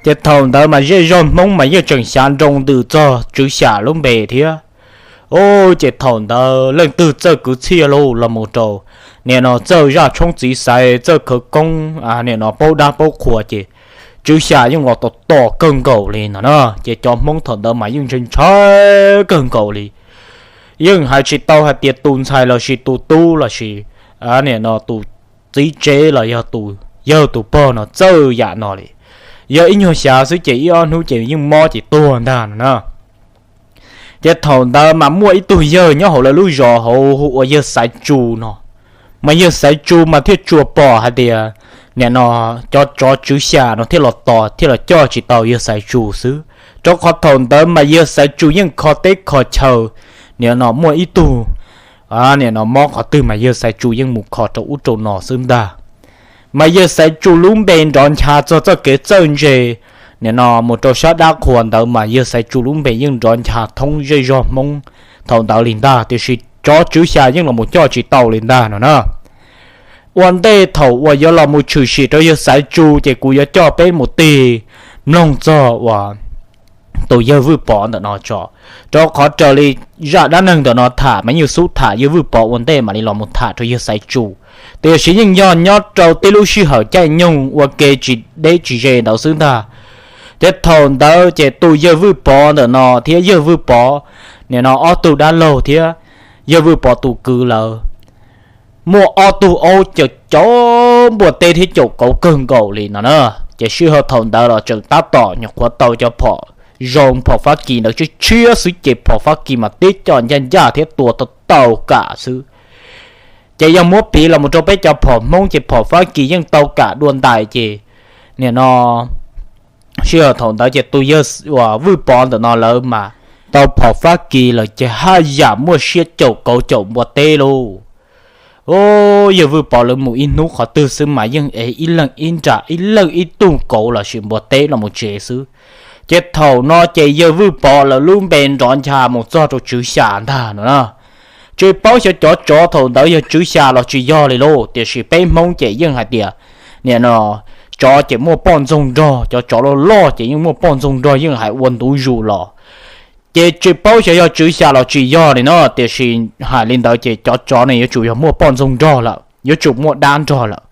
Ces thaum ntawd mas zej zog Hmoob mas yeej tseem xyav nroo ntws txog Tswv Xyam lub npe thiab. Ub, ces thaum ntawd leej twg txawj kwv txhiaj los mus rau, nim no txawj zaj tshoob txiv xaiv, txawj khawv koob, nim no paub dab paub qhua ces Tswv Xyam yeej los tos tos kawg nkaus li no na. Ces cov Hmoob thaum ntawd mas yeej ntshai ntshai kawg nkaus li. Yeej hais tsis tau hais tias tus ntxhais los sis tus tub los sis, nim no tus txiv tsev los yog tus yawg tus pog no txawj yam no li. Yog ib nyuag xyav xwb ces ib ob hnub ces yeej mob ces tuag ntag no na. Ces thaum ntawd mas muaj ib tug yawg nyob hauv lawv lub zos hauv hu ua yawg Xaiv Tsu no. Mas yawg Xaiv Tsu mas thiaj tsuas pom hais tias, nim no cov tsov Tswv Xyam no thiaj los tos thiaj los coj tsis tau yawg Xaiv Tsu xwb, rau qhov thaum ntawd mas yawg Xaiv Tsu yeej kho teb kho chaw, nim no muaj ib tug, nim no mob qhov twg mas yawg Xaiv Tsu yeej mus kho rau ub rau no xwb ntag. Mas yawg Xaiv Tsu lub npe nrov ncha txog txoj kev txawj ntse, nim no mus rau sab dab qhuas ntawd mas yawg Xaiv Tsu lub npe yeej nrov ncha thoob zej zog Hmoob thaum ntawd li ntag, tiam sis tsov Tswv Xyam yeej los mus coj tsis tau li ntag no na. Ua ntej thaum uas yuav los mus tshwm sim rau yawg Xaiv Tsu ces kuv yuav coj peb mus tig mloog txog uas tus yawg Vwj Pov ntawm no tso, rau qhov raws li zaj dab neeg ntawm no tham mas yeej xub tham yawg Vwj Pov ua ntej mam li los mus tham rau yawg Xaiv Tsu. Tiam sis yeej yog nyob rau tib lub sij hawm caij nyoog ua ke tsis deb tsis ze ntawd xwb ntag. Ces thaum ntawd ces tus yawg Vwj Pov ntawm no thiab yawg Vwj Pov, nim no ob tug dab laug thiab yawg Vwj Pov tus kwv lawm, muaj ob tug aub caum caum npua teb thiab caum kauv kawg nkaus li no na. Ces sij hawm thaum ntawd los tseem tab tom nyuam qhuav tau cov phom zoo phom Fab Kis ntawd tshiab tshiab xwb ces phom Fab Kis mas tib co ncaj ncaj thiab tua tau tau kam xwb. Ces yog muab piv los mus rau peb cov phom Hmoob ces phom Fab Kis yeej tau kam dua ntais ces, nim no sij hawm thaum ntawd ces tus yawg uas Vwj Pov ntawm no lawv mas tau phom Fab Kis lawm ces haj yam muaj siab caum kauv caum npua teb lauj. Ub, yawg Vwj Pov lawv mus ib hnub qhov twg xwb mas yeej ev ib leeg ib nra ib leeg ib tug kauv los sis npua teb los mus tsev xwb. Ces thaum no ces yawg Vwj Pov lawv lub npe nrov ncha mus txog rau Tswv Xyam ntag no na. Tsis paub xyov cov tsov thaum ntawd yog Tswv Xyam los tsis yog li lauj, tiam sis peb Hmoob ces yeej hais tias, nim no tsov ces muaj poj ntxoog nrog, cov tsov loj loj ces yeej muaj poj ntxoog nrog yeej hais ua ntu zus los. Ces tsis paub xyov yog Tswv Xyam los tsis yog li no, tiam sis hais li ntawd ces cov tsov ne yuav tsum yog muaj poj ntxoog nrog lawm, yuav tsum muaj dab nrog lawm.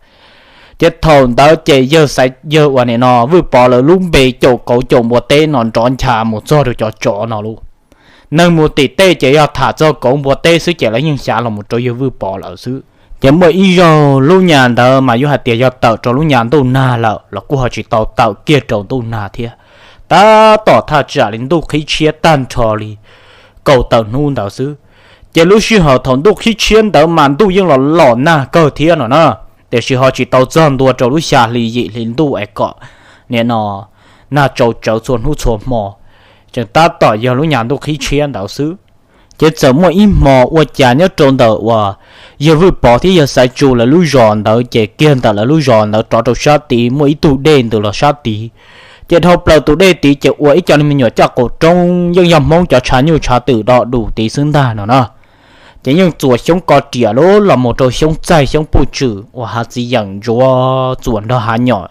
Ces thaum ntawd ces yawg Xaiv, yawg uas nim no Vwj Pov lawv lub npe caum kauv caum npua teb no nrov ncha mus txog rau cov tsov no lauj. Neeg mus tim tej ces yog tham txog kauv npua teb xwb ces lawv yeej xyav los mus rau yawg Vwj Pov lawm xwb. Ces muaj ib zaug lub nyas ntawd mas yuav hais tias yog tawm rau lub nyas ntuj nag lawm los kuj ho tsis tau tawm kiag rau ntuj nag thiab, tab tom thaj tsam li ntuj qhib tshiab tag nrho li kaum tawm hnub ntawd xwb. Ces lub sij hawm thaum ntuj qhib tshiab ntawd mas ntuj yeej los los nag kawg thiab no na, tiam sis ho tsis tau txog ntua rau lub xya hli yim hli ntuj es kom, nim no, nag tsau tsawv txhua hnub txhua hmo, tseem tab tom yog lub nyas ntuj qhib tshiab ntawd xwb. Ces txawm muaj ib hmo ua cas nyob rau ntawm uas yawg Vwj Pov thiab yawg Xaiv Tsu lawv lub zos ntawd ces kiag ntawm lawv lub zos ntawd rov rau sab tid muaj ib tug dej ntws los sab tid. Ces dhau plaws tus dej tid ces ua ib co me nyuam caj qaum roob yeej yog Hmoob cov tshav nyuj tshav twm do dus tid xwb ntag no na. Ces yeej txuas xyoob ko riam lub los mus rau xyoob txaij xyoob puj tswm uas hav txiv yeem ntsuav txuas nrog hav nyom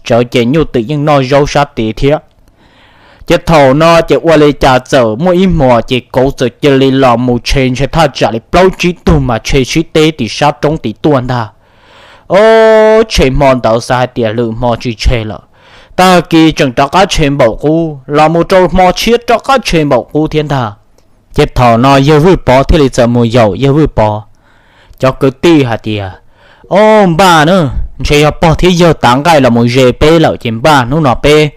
tsawv ces nyuj twm yeej noj zaub sab tid thiab. Ces thaum no ces ua li cas txawm muaj ib hmos ces kauv txawm cia li los mus tshe ntshe thaj tsam li plaub tsib tug mas tshe sib teb tim sab roob tid tuaj ntag. Ob tshe hmo ntawd xav hais tias lwm hmo tsis tshe lawm, tag kis tseem rov qab tshe npaum qub los mus rau hmo tshiab rov qab tshe npaum qub thiab ntag. Ces thaum no yawg Vwj Pov thiaj li txawm mus yaum yawg Vwj Pov cov kwv tij hais tias, Ob npaj na, ntshe yog pog thiab yawg tav nqaij los mus ze peb lawm ces npaj hnub no peb,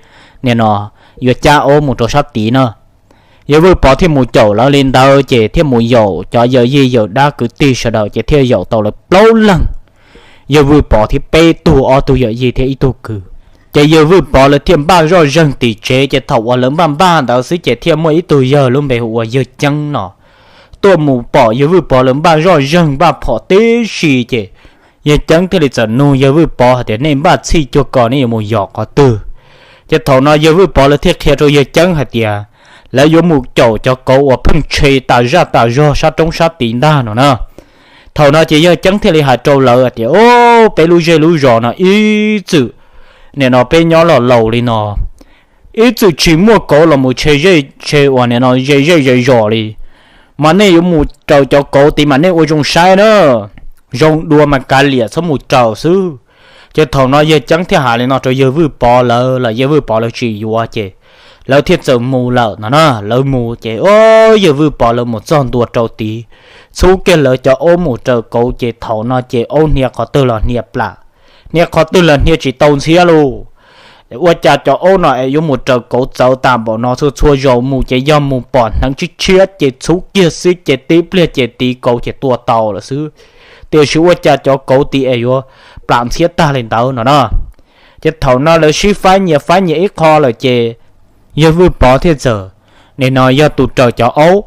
nim no, yuav cab aub mus rau sab tid na. Yawg Vwj Pov thiaj mus caum lawv li ntawd ces thiaj mus yaum cov yawm yij yawm dab kwv tij sawv daws ces thiaj yaum tau lawv plaub leeg. Yawg Vwj Pov thiab peb tug, ob tug yawm yij thiab ib tug kwv. Ces yawg Vwj Pov lawv thiaj npaj zoj zeeg tim tsev ces thaum uas lawv npaj npaj ntawd xwb ces thiaj muaj ib tug yawg lub npe hu ua yawg Ceeb no tuaj mus pom yawg Vwj Pov lawv npaj zoj zeeg npaj phom tib si ces yawg Ceeb thiaj li txawm nug yawg Vwj Pov hais tias, Nej npaj txhij cuag ko nej yuav mus yos qhov twg? Ces thaum no yawg Vwj Pov lawv thiaj qhia rau yawg Ceeb hais tias lawv yuav mus caum cov kauv uas pheej tshe tas zaj tas zog sab roob sab tid ntag no na. Thaum no ces yawg Ceeb thiaj li hais rau lawv hais tias, Ob, peb lub zej lub zos no ib txwm, nim no peb nyob los laus li no, ib txwm tsis muaj kauv los mus tshe zej tshe uas nim no ze zej ze zos li, mas nej yuav mus raws cov kauv tid mas nej ua zoo saib na, zoo dua mas kav liam txhob mus raws xwb. Ces thaum no yawg Ceeb thiaj hais li no rau yawg Vwj Pov lawv los yawg Vwj Pov lawv tsis yuav ces lawv thiaj txawm mus lawm no na. Lawv mus ces yawg Vwj Pov lawv mus txog ntua rau tid, txhub kiag lawv cov aub mus raws kauv ces thaum no ces aub hnia qhov twg los hnia plam, hnia qhov twg los hnia tsis tau ntxhiab lauj. Ua cas cov aub no es yuav mus raws kauv txawv tas npaum no, txhua txhua zaus mus ces yog mus pom hneev tshiab tshiab ces txhub kiag xwb ces tib pliag ces tiv kauv ces tua tau lawm xwb. Tiam sis ua cas cov kauv tid es yuav plam ntxhiab tag li ntawd no na. Ces thaum no lawv sib faib nyias faib nyias ib qho lawm ces yawg Vwj Pov thiaj txawm, nim no yog tus raws cov aub,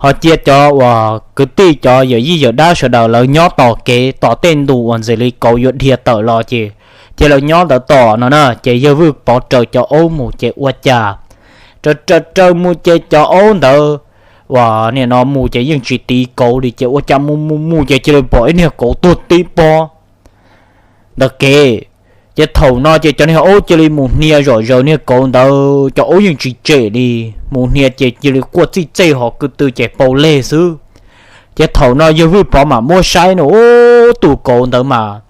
ho cia cov uas kwv tij cov yawm yij yawm dab sawv daws lawv nyob tos kev tos tej ntus uas ntxim li kauv yuav dhia tawm los ces cia lawv nyob ntawd tos no na. Ces yawg Vwj Pov raws cov aub mus ces ua cas raws raws raws mus ces cov aub ntawd uas nim no mus ces yeej tsis tiv kauv li ces ua cas mus mus mus ces cia li pom ib niag kauv tuag tib pob ntawm kev. Ces thaum no ces cov niag aub cia li mus hnia zom zaws niag kauv ntawd, cov aub yeej tsis tsem li, mus hnia ces cia li quaj txij txej hos kwv tw ces pau leg xwb. Ces thaum no yawg Vwj Pov mam muab saib no, ub, tus kauv ntawd mas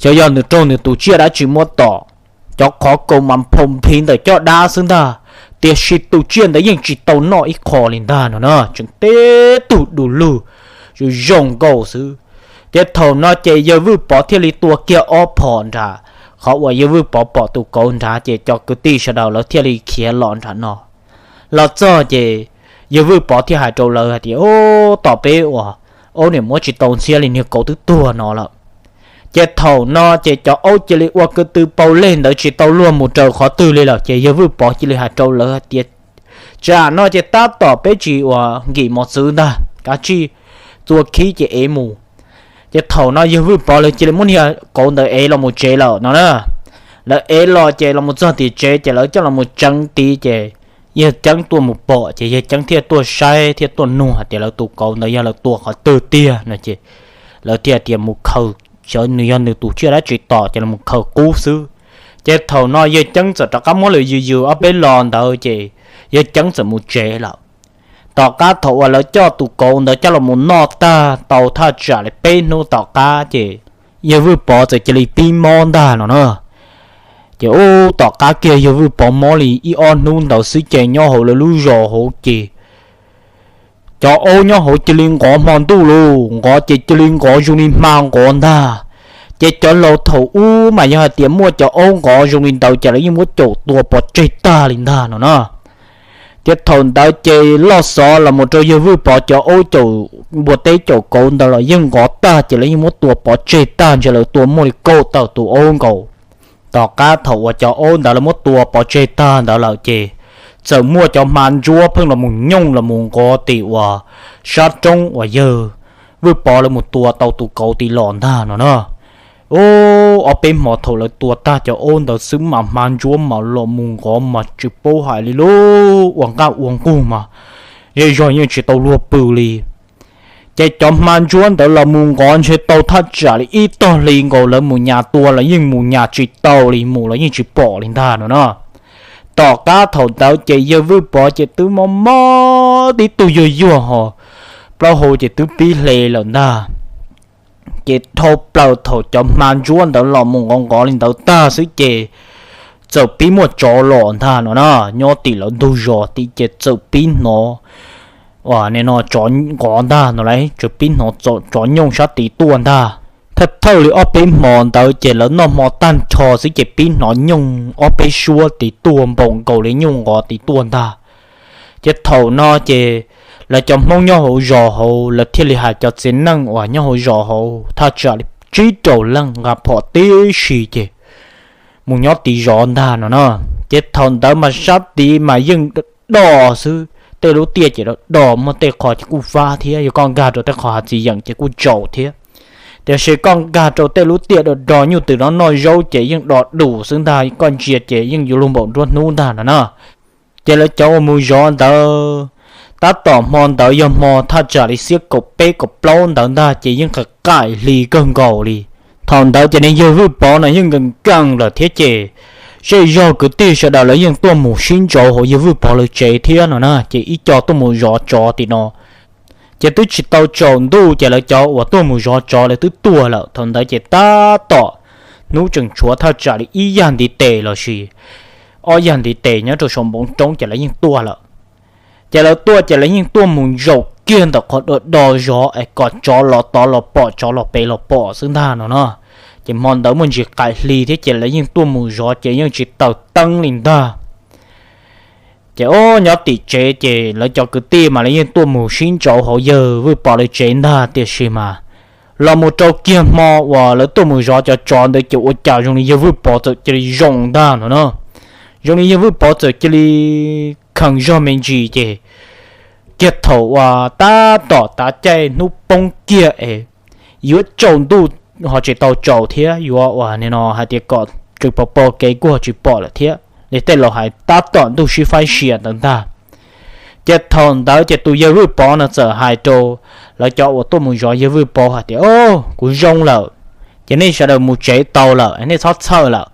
xyov yog nws raug nws tus tsiaj dab tsi muab tom, cov qhov kaus mas phom nphiv ntawm caj dab xwb ntag, tiam sis tus tsiaj ntawd yeej tsis tau noj ib qho li ntag no na, tseem teb tug du lug zoo zoo nkauj xwb. Ces thaum no ces yawg Vwj Pov thiaj li tua kiag ob phom nrad, qhov uas yawg Vwj Pov pom tus kauv nrad ces cov kwv tij sawv daws lawv thiaj li khiav los nram no. Los txog ces yawg Vwj Pov thiaj hais rau lawv hais tias, ub, tom peb uas aub niam muab tsis tau ntxhiab li, niag kauv twb tuag no lawm. Ces thaum no ces cov aub cia li ua kwv tw pau leg ntawd tsis tau luag mus raws qhov twg li lawm ces yawg Vwj Pov cia li hais rau lawv hais tias, tsam no ces tab tom peb tsis uas nkim mos txwv ntag, kav tsij txua khib ces ev mus. Ces thaum no yawg Vwj Pov lawv cia li muab niag kauv ntawd ev los mus tsev lawm no na. Lawv ev los ces los mus txog tim tsev ces lawv coj los mus tseev tid ces yawg Ceeb tuaj mus pom ces yawg Ceeb thiaj tuaj saib thiaj tuaj nug hais tias lawv tus kauv ntawd yog lawv tua qhov twg tiag no ces lawv thiaj tias mus khaws, xyov nws yog nws tus tsiaj dab tsi tom ces los mus khaws qub xwb. Ces thaum no yawg Ceeb txawm rov qab muab lawv yws yws ob peb lo ntawd ces yawg Ceeb txawm mus tsev lawm. Tom qab thaum uas lawv coj tus kauv ntawd coj los mus noj tag tau thaj tsam li peb hnub tom qab ces yawg Vwj Pov txawm cia li pib mob ntag no na. Ces ub, tom qab kiag yawg Vwj Pov mob li ib ob hnub ntawd xwb ces nyob hauv lawv lub zos hauv ces cov aub nyob hauv cia li nqov hmo ntuj lauj, nqov ces cia li nqov zoo li hma nqov ntag. Ces cov laus thaum ub mas yog hais tias muaj cov aub nqov zoo li ntawd ces lawv yeej muab caum tua pov tseg tag li ntag no na. Ces thaum ntawd ces loj xov los mus rau yawg Vwj Pov cov aub caum npua teb caum kauv ntawd los yeej nqov tag ces lawv yeej muab tua pov tseg tag, ntshe lawv tua muaj li kaum tawm tus aub nkaus. Tom qab thaum uas cov aub ntawd lawv muab tua pov tseg tag ntawd lawm ces txawm muaj cov hma ntsuab pheej los mus nyooj los mus nqov tim uas sab roob uas yawg Vwj Pov lawv mus tua tau tus kauv tid los ntag no na. Ub, ob peb hmo thaum lawv tua tag cov aub ntawd xwb mas hma ntsuab mas los mus nqov mas tsis paub hais li lauj, ua nqaj ua nqug mas zej zog yeej tsis tau luag pw li. Ces cov hma ntsuab ntawd los mus nqov ntshe tau thaj tsam li ib tog hli nkaus, lawv mus nyas tua los yeej mus nyas tsis tau li, mus los yeej tsis pom li ntag no na. Tom qab thaum ntawd ces yawg Vwj Pov ces twb mob mob tib tug yuag yuag ho plaub hau ces twb pib hle lawm ntag. Ces dhau plaws thaum cov hma ntsuab ntawd los mus nqov nqov li ntawd tag xwb ces txawm pib muaj tsov los ntag no na. Nyob tim lawv ntug zos tid ces txawm pib hnov uas nim no tsov nqov ntag no lauj, txawm pib hnov tsov nyooj sab tid tuaj ntag. Thawj thawj li ob peb hmo ntawd ces lawv noj hmo tag nrho xwb ces pib hnov nyooj ob peb suab tid tuaj npaum nkaus li nyooj nqov tid tuaj ntag. Ces thaum no ces lawv cov Hmoob nyob hauv zos hauv lawv thiaj li hais cov txiv neej uas nyob hauv zos hauv thaj tsam li tsib rau leej nqa phom tib si ces mus nyob tid zov ntag no na. Ces thaum ntawd mas sab tid mas yeej do xwb, tej lub tiaj ces do do, muaj tej qho ces kuj fab thiab, yog koj nkag rau tej qhov hav txiv yeem ces kuj tsaus thiab. Tiam sis koj nkag rau tej lub tiaj do do nyuj twm no noj zaub ces yeej do dus xwb ntag, koj ntsia ces yeej yuav luag npaum nruab hnub ntag no na. Ces lawv cov uas mus zov ntawd, tab tom hmo ntawd yog hmo thaj tsam li xiab kaum peb kaum plaub ntawd ntag ces yeej qaim qaim hli kawg nkaus li. Thaum ntawd ces niag yawg Vwj Pov no yeej nkees nkees lawm thiab ces Zej zog kwv tij sawv daws lawv yeej tuaj mus sib ntsauv hauv yawg Vwj Pov lawv tsev thiab no na, ces ib co tuaj mus zov tsov tim no. Ces twb tsis tau tsaus ntuj ces lawv cov uas tuaj mus zov tsov lawv twb tuaj lawm. Thaum ntawd ces tab tom hnub tseem tshuav thaj tsam li ib yag ntiv tes los sis ob yag ntiv tes nyob rau saum npoo roob ces lawv yeej tuaj lawm. Ces lawv tuaj ces lawv yeej tuaj mus zaum kiag ntawm qhov do do zov es kom tsov los tod los pom, tsov los pem los pom xwb ntag no no. Ces hmo ntawd muaj ntsis qaim hli thiab ces lawv yeej tuaj mus zov ces yeej tsis taws teeb li ntag. Ces o, nyob tim tsev ces lawv cov kwv tij mas lawv yeej tuaj mus sib ntsauv hauv yawg Vwj Pov lawv tsev ntag, tiam sis mas los mus rau kiag hmo uas lawv tuaj mus zov cov tsov ntawd ces ua cas zoo li yawg Vwj Pov txawm cia li zoo ntag no no. Zoo li yawg Vwj Pov txawm cia li khees zog me ntsis ces kiag thaum uas tab tom tav caij hnub poob kiag es yuav tsaus ntuj ho tsis tau tsaus thiab yuav uas nim no hais tias kom tseem pos pos kev kuj ho tsis pom lawm thiab li tej laus hais tab tom ntuj sib faib sia ntawd ntag. Ces thaum ntawd ces tus yawg Vwj Pov no txawm hais rau lawv cov uas tuaj mus zov yawg Vwj Pov hais tias, O, kuv zoo lawm, ces nej sawv daws mus tsev tau lawm, nej txhob txhawj lawm.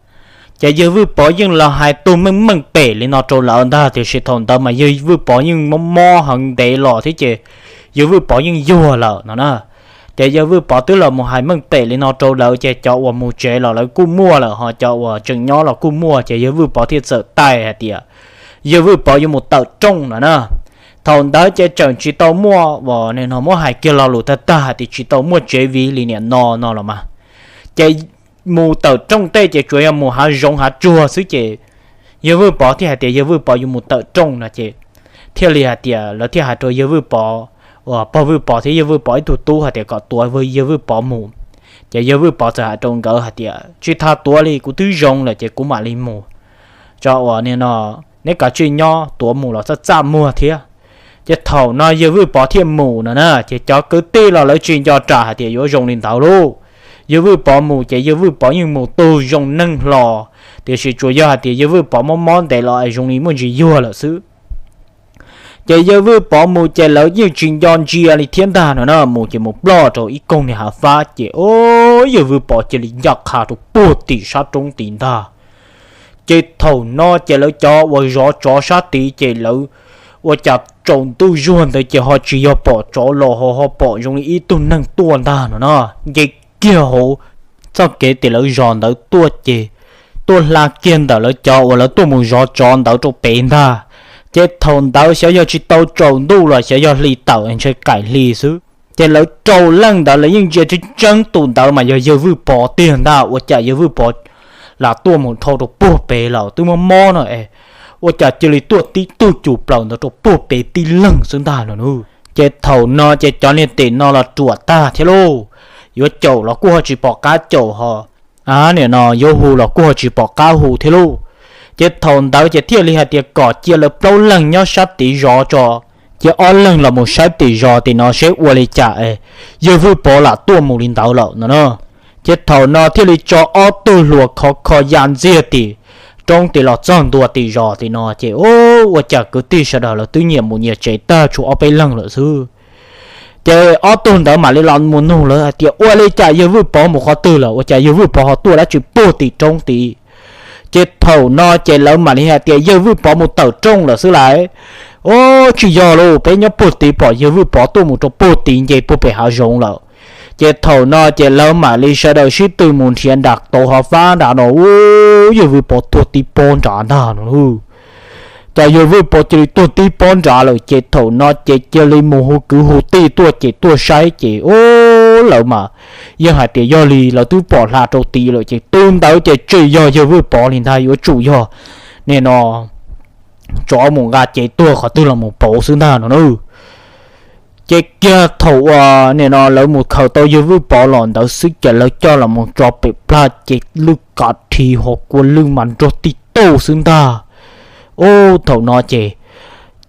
Ces yawg Vwj Pov yeej los hais tug meej meej pem li no rau lawv ntag, tiam sis thaum ntawd mas yawg Vwj Pov yeej mob mob heev ntev los thiab ces yawg Vwj Pov yeej yuag lawm no na. Ces yawg Vwj Pov twb los mus hais meej pem li no rau lawv ces cov uas mus tsev los lawv kuj muaj lawm, ho cov uas tseem nyob los kuj muaj, ces yawg Vwj Pov thiaj txawm taij hais tias yawg Vwj Pov yuav mus tawm rooj no na. Thaum ntawd ces tseem tsis tau muaj uas nim no muab hais kiag lo lus tag tag hais tias tsis tau muaj tsev viv li nim no no los mas, ces mus tawm rooj tej ces tsuas yog mus hav zoov hav tsuag xwb ces yawg Vwj Pov thiaj hais tias yawg Vwj Pov yuav mus tawm rooj no ces thiaj li hais tias lawv thiaj hais rau yawg Vwj Pov uas pog Vwj Pov thiab yawg Vwj Pov ib tug tub hais tias kom tuav yawg Vwj Pov mus. Ces yawg Vwj Pov txawm hais rau nkawd hais tias, Tsis tas tuav li, kuv twb zoo lawm ces kuv mam li mus. Tso uas nim no neb kav tsij nyob, tuav mus los txaj txaj muag thiab. Ces thaum no yawg Vwj Pov thiaj mus no na, ces cov kwv tij los lawv tsis nco ras hais tias yuav zoo li ntawd lauj. Yawg Vwj Pov mus ces yawg Vwj Pov yeej mus tug zoo neeg hlo, tiam sis tsuas yog hais tias yawg Vwj Pov mob mob ntev los es zoo li muaj ntsis yuag lawm xwb. Ces yawg Vwj Pov mus ces lawv yeej tsis nco ntsia li thiab ntag no na, mus ces mus ploj rau ib koog niag hav fab ces o, yawg Vwj Pov cia li ncaj qha rau puag tim sab roob tid ntag. Ces thaum no ces lawv cov uas zov tsov sab tid ces lawv ua cas tsaus ntuj zuag ntawd ces ho tsis yog pom tsov los ho ho pom zoo li ib tug neeg tuaj ntag no na, nce kiag hauv txoj kev tim lawv zos ntawd tuaj ces tuaj hla kiag ntawm lawv cov uas lawv tuaj mus zov tsov ntawd rau pem ntag. Ces thaum ntawd xyov yog tsis tau tsaus ntuj los xyov yog hli tawm es ntshe qaim hli xwb. Ces lawv rau leej ntawd lawv yeej ntsia tseeb tseeb tus ntawd mas yog yawg Vwj Pov tiag ntag, ua cas yawg Vwj Pov lam tuaj mus dhau rau puag pem lawm twb mob mob no es, ua cas cia li tuaj tib tug cus plaws ntawd rau puag pem tib leeg xwb ntag no na. Ces thaum no ces cov niag tim no los ruam tag thiab lauj, yuav caum los kuj ho tsis pom qab caum ho, a nim no yuav hu los kuj ho tsis pom qab hu thiab lauj. Ces thaum ntawd ces thiaj li hais tias kom cia lawv plaub leeg nyob sab tid zov tso, cia ob leeg los mus saib tim zos tim no seb ua li cas es yawg Vwj Pov lam tuaj mus li ntawd lawm no na. Ces thaum no thiaj li tso ob tug hluas khov kho ya ntxiag tim roob tim los txog ntua tim zos tim no ces ua cas kwv tij sawv daws lawv twb nyias mus nyias tsev tag tshuav ob peb leeg lawm xwb. Ces ob tug ntawd mam li los mus nug lawv hais tias ua li cas yawg Vwj Pov mus qhov twg lawm, ua cas yawg Vwj Pov ho tuaj dab tsi puag tim roob tid. Ces thaum no ces lawv mam li hais tias yawg Vwj Pov mus tawm rooj lawm xwb lauj. O, tsis yog lauj, peb nyob puag tid pom yawg Vwj Pov tuaj mus rau puag tid nce puag pem hav zoov lawm. Ces thaum no ces lawv mam li sawv daws sib tw mus nrhiav nram tauv hov fab nrad no, u, yawg Vwj Pov tuag tib pob nrad ntag no lauj. Cas yawg Vwj Pov cia li tuag tib pob nrad lawm ces thaum no ces cia li mus hu kwv hu tij tuaj ces tuaj saib ces o, lawv mas yeej hais tias yog li lawv twb pom hla rau tid lawm ces tus ntawd ces tsis yog yawg Vwj Pov li ntag, yuav tsum yog nim no tsov mus nqa cev tuag qhov twg los mus pauv xwb ntag no na. Ces kiag thaum uas nim no lawv mus khaws tau yawg Vwj Pov los ntawd xwb ces lawv coj los mus tso pem plag ces lwj kav dhi ho kua lwj mas nrog tij tauj xwb ntag. Ub, thaum no ces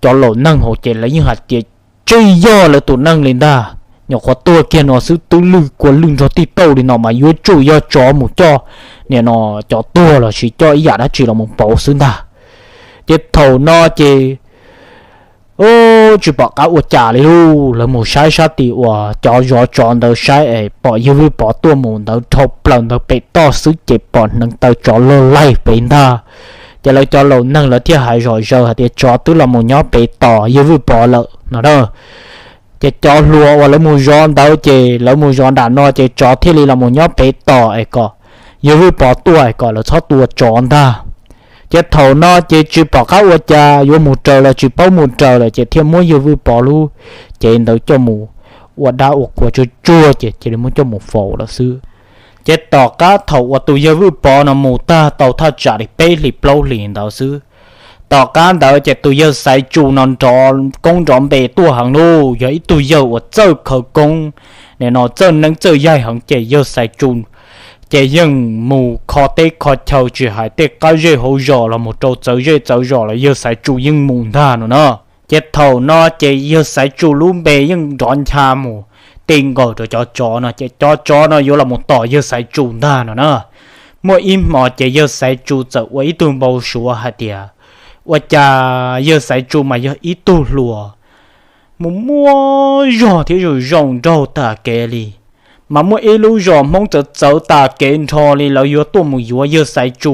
cov laus neeg hauv ces lawv yeej hais tias tsis yog lawv tus neeg li ntag, nyuam qhuav tuag kiag no xwb twb lwj kua lwj nrog tij tauj li no mas yuav tsum yog tsov mus coj nim no cov tuag los sis coj ib yam dab tsi los mus pauv xwb ntag. Ces thaum no ces Ub, tsis pom qab ua cas li lauj. Lawv mus saib sab tim uas cov zov tsov ntawd saib es pom yawg Vwj Pov tuaj mus ntawd dhau plaws ntawd pem toj xwb ces pom hneev taw tsov loj laig pem ntag. Ces lawv cov laus neeg lawv thiaj hais zom zaws hais tias tsov twb los mus nyob pem tos yawg Vwj Pov lawm no na. Ces cov hluas uas lawv mus zov ntawd ces lawv mus zov nram no ces tsov thiaj li los mus nyob pem tos es kom yawg Vwj Pov tuaj es kom lawv txhob tua tsov ntag. Ces thaum no ces tsis pom qab ua cas, yuav mus raws los tsis paub mus raws lawm ces thiaj muab yawg Vwj Pov lub cev ntawd coj mus ua dab ua qhua tsuag tsuag ces cia li muab coj mus faus lawm xwb. Ces tom qab thaum uas tus yawg Vwj Pov no mus tag tau thaj tsam li peb hlis plaub hlis ntawd xwb, tom qab ntawd ces tus yawg Xaiv Tsu no nrov koob nrov npe tuaj heev lauj, yog ib tug yawg uas txawj khawv koob, nim no txawj neeb txawj yaig heev ces yawg Xaiv Tsu ces yeej mus kho teb kho chaw tsis hais tej qab zej hauv zos los mus rau txawv zej txawv zos los yawg Xaiv Tsu yeej mus ntag no na. Ces thaum no ces yawg Xaiv Tsu lub npe yeej nrov ncha mus ti nkaus rau cov tsov no ces cov tsov no yuav los mus tom yawg Xaiv Tsu ntag no na. Muaj ib hmos ces yawg Xaiv Tsu txawm ua ib tug npau suav hais tias ua cas yawg Xaiv Tsu mas yog ib tug hluas mus muaj zog thiab zoo zoo nraug tas kev li, mas muaj ib lub zos Hmoob txawv txawv tas kev nrho li lawv yuav tuaj mus yuav yawg Xaiv Tsu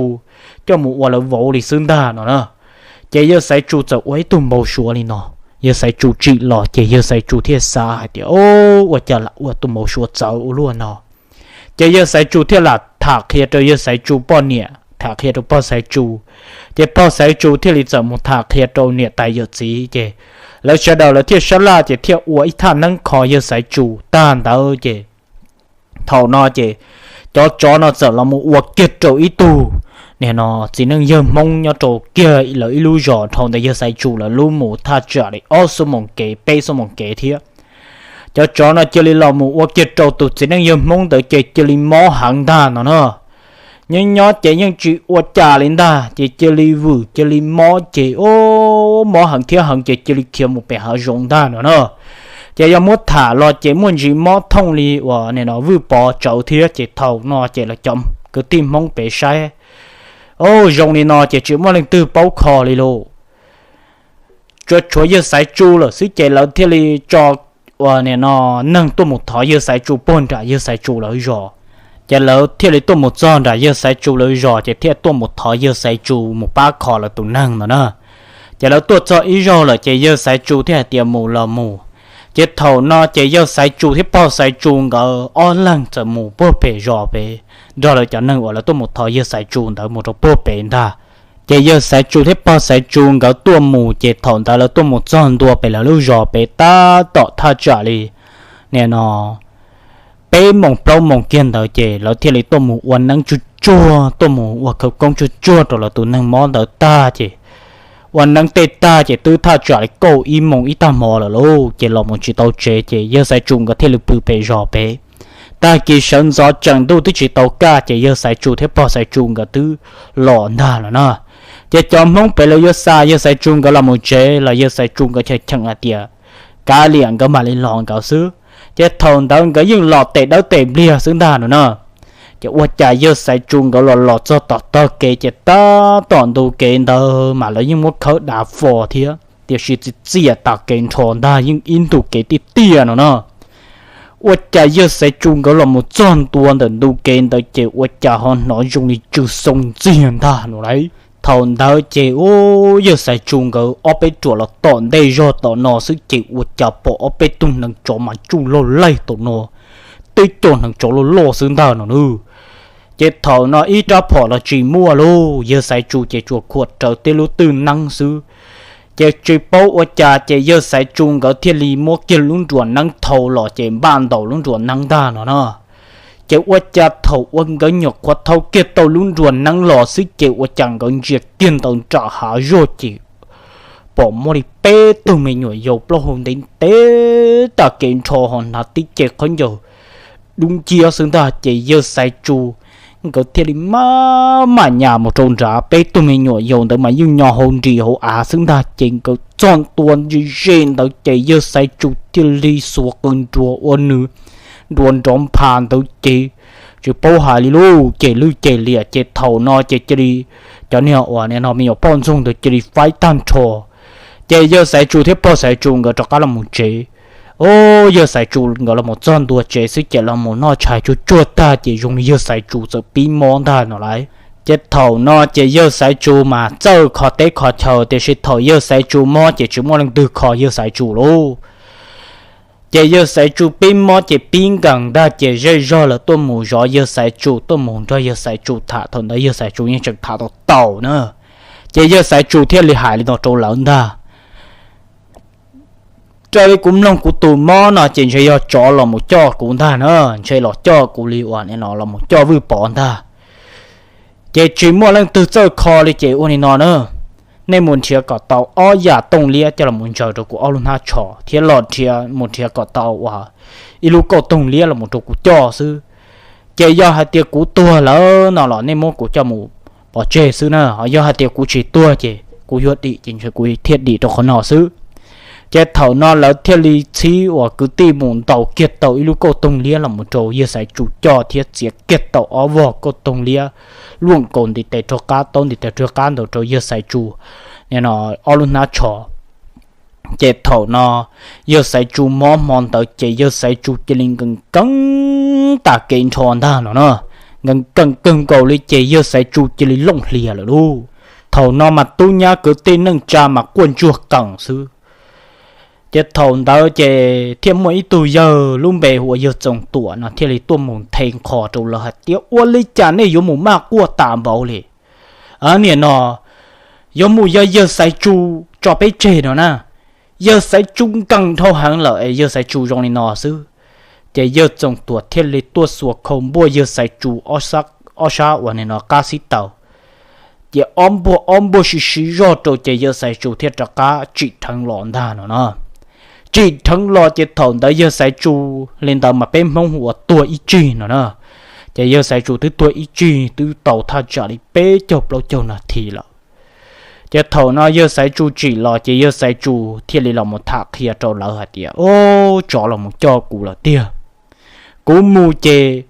coj mus ua lawv vauv li xwb ntag no na. Ces yawg Xaiv Tsu txawm ua ib tug npau suav li no, yawg Xaiv Tsu tsim los ces yawg Xaiv Tsu thiaj xav hais tias o, ua cas lam ua tus npau suav txawv ua luaj no. Ces yawg Xaiv Tsu thiaj lam tham qhia rau yawg Xaiv Tsu poj niam, tham qhia rau pog Xaiv Tsu, ces pog Xaiv Tsu thiaj li txawm mus tham qhia rau niam tais yawm txiv ces lawv sawv daws lawv thiaj sab laj ces thiaj ua ib thaj neeb kho yawg Xaiv Tsu tag ntawd ces thaum no ces cov tsov no txawm los mus ua kiag rau ib tug nim no txiv neej yawg Hmoob nyob rau kiag lawv ib lub zos dhau ntawd yawg Xaiv Tsu lawv lub mus thaj tsam li ob xuab moos kev peb xuab moos kev thiab. Cov tsov no cia li los mus ua kiag rau tus txiv neej yawg Hmoob ntawd ces cia li mob heev ntag no na. Nyob nyob ces yeej tsis ua cas li ntag ces cia li vwm cia li mob ces o, mob heev thiab heev ces cia li khiav mus pem hav zoov ntag no na. Ces yog muab tham los ces muaj ntsis mob thooj li uas nim no Vwj Pov tsawv thiab ces thaum no ces lawv cov kwv tij Hmoob pem saib o, zoo li no ces tsis muaj leej twg paub kho li lauj. Tsuas tshuav yawg Xaiv Tsu lawm xwb ces lawv thiaj li tso ua nim no neeg tuaj mus thov yawg Xaiv Tsu puag nram yawg Xaiv Tsu lawv zos. Ces lawv thiaj li tuaj mus txog nram yawg Xaiv Tsu lawv zos ces thiaj tuaj mus thov yawg Xaiv Tsu mus pab kho lawv tus neeg no na. Ces lawv tuaj txog ib zaug lawm ces yawg Xaiv Tsu thiaj hais tias mus los mus. Ces thaum no ces yawg Xaiv Tsu thiab pog Xaiv Tsu nkawd ob leeg txawm mus puag pem zos pem, nrog lawv cov neeg uas lawv tuaj mus thov yawg Xaiv Tsu ntawd mus rau puag pem ntag. Ces yawg Xaiv Tsu thiab pog Xaiv Tsu nkawd tuaj mus ces thaum ntawd lawv tuaj mus txog ntua pem lawv lub zos pem tab tom thaj tsam li nim no peb moos plaub moos kiag ntawd ces lawv thiaj li tuaj mus ua neeb tsuag tsuag tuaj mus ua khawv koob tsuag tsuag rau lawv tus neeg mob ntawd tag ces ua neeb tej tag ces twb thaj tsam li kaum ib moos ib tag hmo lawm lauj ces los mus tsis tau tsev ces yawg Xaiv Tsu nkawd thiaj li pw pem zos pem. Tag kis sawv ntxov tseem ntuj twb tsis tau kaj ces yawg Xaiv Tsu thiab pog Xaiv Tsu nkawd twb los ntag lawm na. Ces cov Hmoob pem lawv yuav xa yawg Xaiv Tsu nkawd los mus tsev los yawg Xaiv Tsu nkawd cheem cheem hais tias kav liam nkawd mam li los nkawd xwb. Ces thaum ntawd nkawd yeej los tes dawb tes npliag xwb ntag no na. Ces ua cas yawg Xaiv Tsu nkawd los los txog tom tog kev ces tab tom ntu kev ntawd mas lawv yeej muab khawb dav fo thiab tiam sis txiv txiam tas kev nrho ntag yeej ib ntu kev tiaj tiaj no na. Ua cas yawg Xaiv Tsu nkawd los mus txog ntua ntawm ntu kev ntawd ces ua cas ho hnov zoo li tsw xoo ntxiag ntag no lauj. Thaum ntawd ces u, yawg Xaiv Tsu nkawd ob peb ruam los tom ntej zog tom no xwb ces ua cas pom ob peb tug hneev tsov mas tsuj loj laig tom no, tib co hneev tsov loj loj xwb ntag no na. Ces thaum no ib rab phom los tsis muaj lauj, yawg Xaiv Tsu ces tsuas khuam rawv tib lub twj neeb xwb. Ces tsis paub ua cas ces yawg Xaiv Tsu nkawd thiaj li muab kiag lub nruas neeb thau los ces npaj ntaus lub nruas neeb ntag no na. Ces ua cas thaum uas nkawd nyuam qhuav thau kiag tau lub nruas neeb los xwb ces ua cas nkawd ntsia kiag ntawm nram hav zog ces pom muaj li peb tug me nyuam yaus plaub hau ntev ntev tas kev nrho ho hnav tib ce khaub ncaws dub nciab xwb ntag ces yawg Xaiv Tsu nkawd thiaj li maj mam nyas mus rau nrad. Peb tug me nyuam yaus ntawd mas yeej nyo hauv nris hauv av xwb ntag ces nkawd txog ntua ze ze ntawd ces yawg Xaiv Tsu thiaj li xuas qws nruas ua nws nruas nrov npha ntawd ces tsis paub hais li lauj, ces lwj ces liam ces thaum no ces cia li cov niag uas nim no me nyuam poj ntxoog ntawd cia li faib tag nrho. Ces yawg Xaiv Tsu thiab pog Xaiv Tsu nkawd rov qab los mus tsev. Os, yawg Xaiv Tsu nkawd los mus txog ntua tsev xwb ces los mus noj tshais tsuag tsuag tag ces zoo li yawg Xaiv Tsu txawm pib mob ntag no lauj. Ces thaum no ces yawg Xaiv Tsu mas txawj kho teb kho chaw, tiam sis thaum yawg Xaiv Tsu mob ces tsis muaj leej twg kho yawg Xaiv Tsu lauj. Ces yawg Xaiv Tsu pib mob ces pib nkees ntag ces zej zog lawv tuaj mus zov yawg Xaiv Tsu, tuaj mus nrog yawg Xaiv Tsu tham, thaum ntawd yawg Xaiv Tsu yeej tseem tham tau taus na. Ces yawg Xaiv Tsu thiaj li hais li no rau lawv ntag: Raws li kuv mloog kuv tus mob no ces ntshe yog tsov los mus coj kuv ntag na, ntshe los coj kuv li uas nim no los mus coj Vwj Pov ntag. Ces tsis muaj leej twg txawj kho li ces ua li no na, nej mus nrhiav kom tau ob yam tooj liab coj los mus ntsaws rau kuv ob lub hnab tsho thiab los nrhiav, mus nrhiav kom tau uas ib lub kauj toog liab los mus rau kuv coj xwb. Ces yog hais tias kuv tuag lawm no los nej muab kuv coj mus pov tseg xwb na, ho yog hais tias kuv tsis tuag ces kuv yuav dim ces ntshe kuv thiaj dim rau qhov no xwb. Ces thaum no lawv thiaj li txhib uas kwv tij mus ntaus kiag tau ib lub kauj toog liab los mus rau yawg Xaiv Tsu coj thiab txiav kiag tau ob vog kauj toog liab luaj nkaus ntiv tes rog qab, taub ntiv tes rog qab ntaus rau yawg Xaiv Tsu nim no ob lub hnab tsho. Ces thaum no yawg Xaiv Tsu mob hmo ntawd ces yawg Xaiv Tsu cia li nkees nkees tas kev nrho ntag no na, nkees nkees kawg nkaus li ces yawg Xaiv Tsu cia li looj hlias lawm lauj. Thaum no mas tub nyab kwv tij neej tsa mas quaj ntsuag qees xwb. Ces thaum ntawd ces thiaj muaj ib tug yawg lub npe hu ua yawg Txoos Tuam no thiaj li tuaj mus nthe nqho rau lawv hais tias, Ua li cas nej yuav mus maj quaj tas npaum li? Nim no yuav mus yog yawg Xaiv Tsu tso peb tseg no na. Yawg Xaiv Tsu nkees dhau heev lawm es yawg Xaiv Tsu zoo li no xwb. Ces yawg Txoos Tuam thiaj li tuaj xuas khau npuaj yawg Xaiv Tsu ob sab uas nim no qab xib taws. Ces ob npuaj ob npuaj sib sib zog rau ces yawg Xaiv Tsu thiaj rov qab tsim dheev los ntag no na. Tsim dheev los ces thaum ntawd yawg Xaiv Tsu li ntawd mas peb Hmoob hu ua tuag ib tsig no na. Ces yawg Xaiv Tsu twb tuag ib tsig twb tau thaj tsam li peb caug plaub caug nas this lawm. Ces thaum no yawg Xaiv Tsu tsim los ces yawg Xaiv Tsu thiaj li los mus tham qhia rau lawv hais tias, Os, tsov los mus coj kuv lawm tiag. Kuv mus ces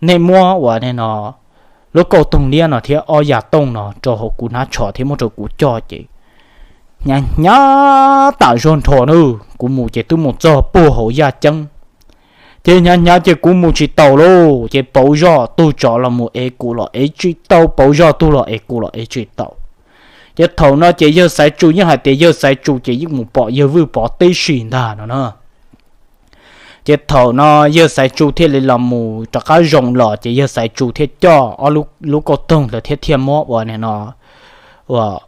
nej muab uas nim no lub kauj toog liab no thiab ob yam tooj no rau hauv kuv hnab tsho thiab muab rau kuv coj ces hnyav hnyav tas zog nrho na. Kuv mus ces twb mus txog puag hauv yaj ceeb. Ces hnyav hnyav ces kuv mus tsis taus lauj, ces pauv zoj tug tsov los mus ev kuv los ev tsis tau, pauv zoj tug los ev kuv los ev tsis tau. Ces thaum no ces yawg Xaiv Tsu yeej hais tias yawg Xaiv Tsu ces yeej mus pom yawg Vwj Pov tib si ntag no na. Ces thaum no yawg Xaiv Tsu thiaj li los mus rov qab zoo los ces yawg Xaiv Tsu thiaj coj ob lub kauj toog ntawd thiab thiaj muab uas nim no uas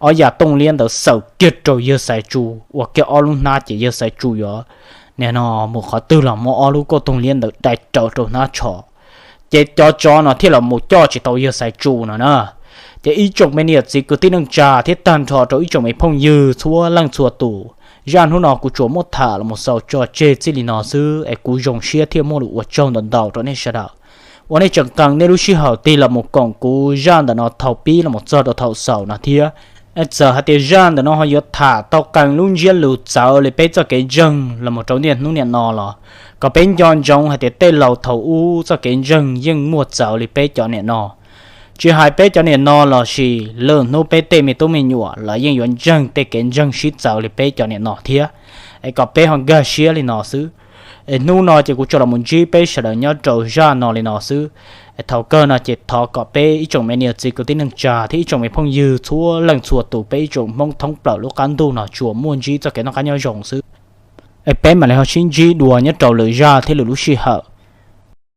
ob yam tooj liab ntawd xaws kiag rau yawg Xaiv Tsu ua kiag ob lub hnab ces yawg Xaiv Tsu yuav nim no mus qhov twg los muab ob lub kauj toog liab ntawd dai rawv rau hnab tsho. Ces cov tsov no thiaj los mus coj tsis tau yawg Xaiv Tsu no na. Ces ib tsoom me niam txiv kwv tij neej tsa thiab tag nrho rau ib tsoom me phooj ywg txhua leej txhua tus, zaj hnub no kuv tsuas muab tham los mus xaus tso tseg txij li no xwb es kuv zoo siab thiaj muaj lus ua tsaug ntau ntau rau nej sawv daws uas nej tseem qee nej lub sij hawm tig los mus koom kuv zaj ntawm no thaum pib los mus txog rau thaum xaus no thiab. Txawm hais tias zaj ntawm no ho yuav tham tau qee lub ntsiab lus txawv li peb txoj kev ntseeg los mus rau niaj hnub niam no los kom peb nco ntsoov hais tias tej laus thaum ub txoj kev ntseeg yeej muaj txawv li peb cov niam no. Tsis hais peb cov niam no los sis lwm hnub peb tej me tub me nyuam los yeej yuav ntseeg tej kev ntseeg sib txawv li peb cov niam no thiab. Es kom peb ho nkag siab li no xwb. Es hnub no ces kuv tsuas los mus ntsib peb sawv daws nyob rau zaj no li no xwb. Es thaum kawg no ces thov kom peb ib tsoom me niam txiv kwv tij neej tsa thiab ib tsoom me phooj ywg txhua leej txhua tus, peb ib tsoom Hmoob thoob plaws lub qab ntuj no tsuas muaj ntsib txoj kev noj qab nyob zoo xwb. Es peb mam li ho sib ntsib dua nyob rau lwm zaj thiab lwm lub sij hawm.